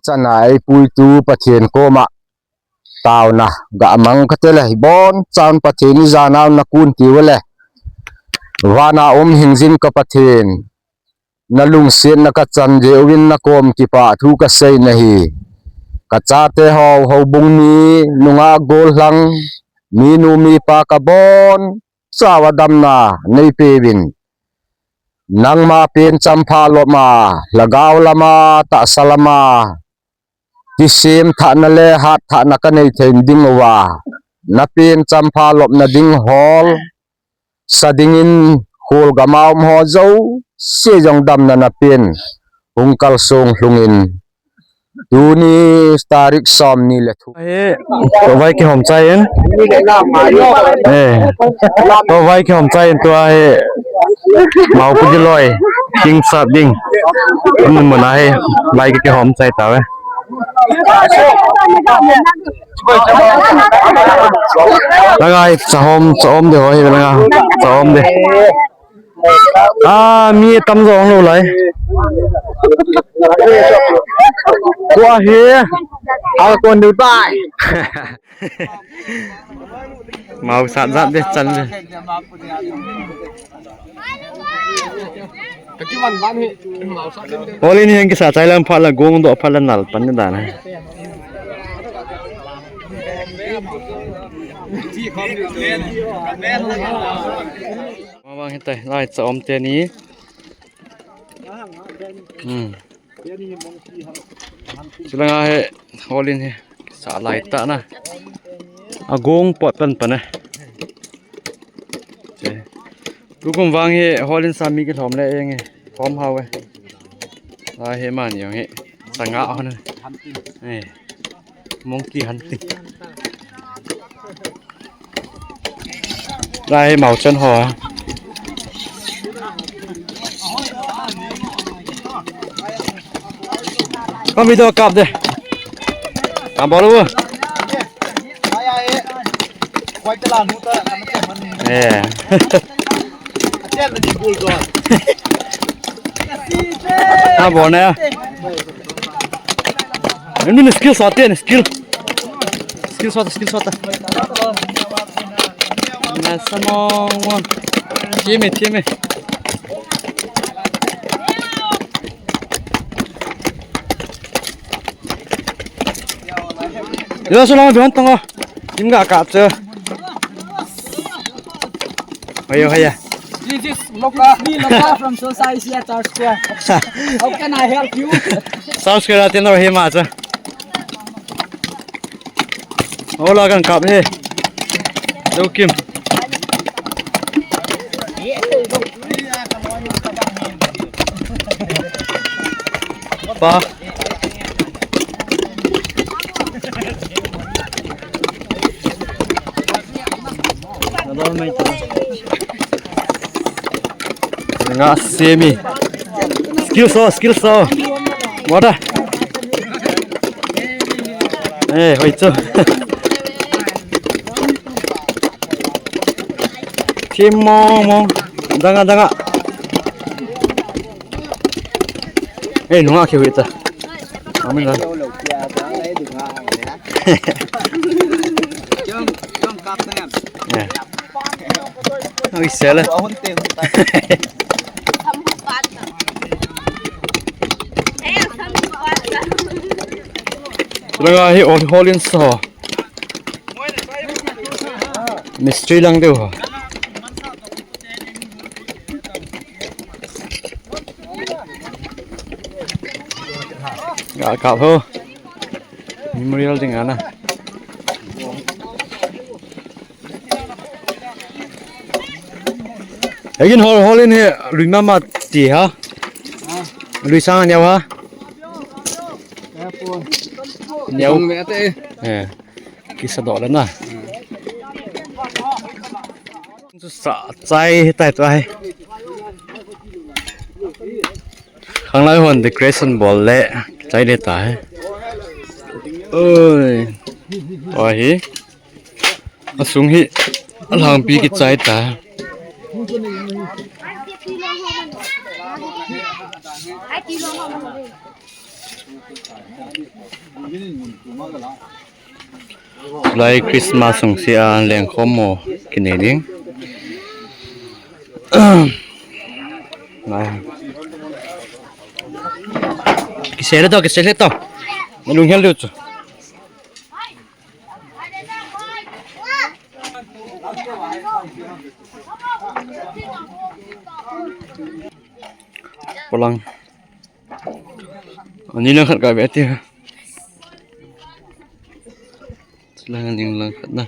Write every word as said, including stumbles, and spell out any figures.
chana eipuitu Pathen koma taona gamang kate le, hibonchan Pathen ijana nakun tiuve le. Vana um hingjing ka Pathen, nalungsetna kachan jeh uvin nakom kipah thu kasei nahi. Kachate ho, houbung mi, nungah gollhang, minu mipa kabonchauva damna neipeuvin. Nangma pen champha lopma, lhagao lama, tahsa lama, kisem thahna le hat thahna kanei thei ding uva, napen champha lopna ding hol sa dingin, kholgama um ho jouse jong damna napen hung kalsong lhungin, tuni tarik somni le thum. Hi, tua vai kihom chai in. Eh, tua vai kihom chai in tua hi. Maupu Giloi, King Sap ding. Mun mun a hi, vai kihom chai tauve. Langa hi, chahom, chahom de ho hi, langa, chahom de. Ah, mi tamjo hung lou lai. Kua hi. Hal kon diu tai. Mau sat jat de chan de. Hol in hi kisa chai lang phat la gong doh phat la nal pan dan. Mavang hitai, lai chahom teni. Hmm. Chulanga hi, hol in hi, sa lai tah na. Agong pot pan pan e. Tukum vang hi, hol in sa mi kilhom le eng e. Hom hao e. Lai hi man jong hi. Sanga hon. Eh. Monkey hunting. Lai mau chan ho. Ka video kap de. Ka bol u. Eh. Ka bol ne. Ini ni skill satu ni skill. Skill satu, skill satu. Na samo. Team e, team e. Ila sulang bihan tanga. Team ga ka che. Ayo, haya. This is Loka. Me, Loka from Society at Star Square. How can I help you? Star Square atin or hima cha. Hola kan kap he. Dokim. Pa. Nga semi. Skill so, skill so. What a. Eh, hoi chu. Team mong mong. Danga, danga. Eh, nunga ke hui ta. Amin la. Eh. Oi, sela. Langa hi ol holin so. Mistri lang deu ho. Ga kap ho. Memorial ding ana. Egin hol, holin hi lui mama ti ha. Lui sang aneo ha. Neo. Eh. Kisa doh le na. Chu sa chai hitai tua hi. Khanglai hon decoration bol le chai le ta hi. Oi. Tua hi. Asung hi alhangpi kichai ta. Lai Christmas sung sia lengkhom mo kinei ding. Lai. Kisele to, kisele to. Nalung hel diu chu. Polang. Ani lang khat ka ve ti. Lang ning lang khat na.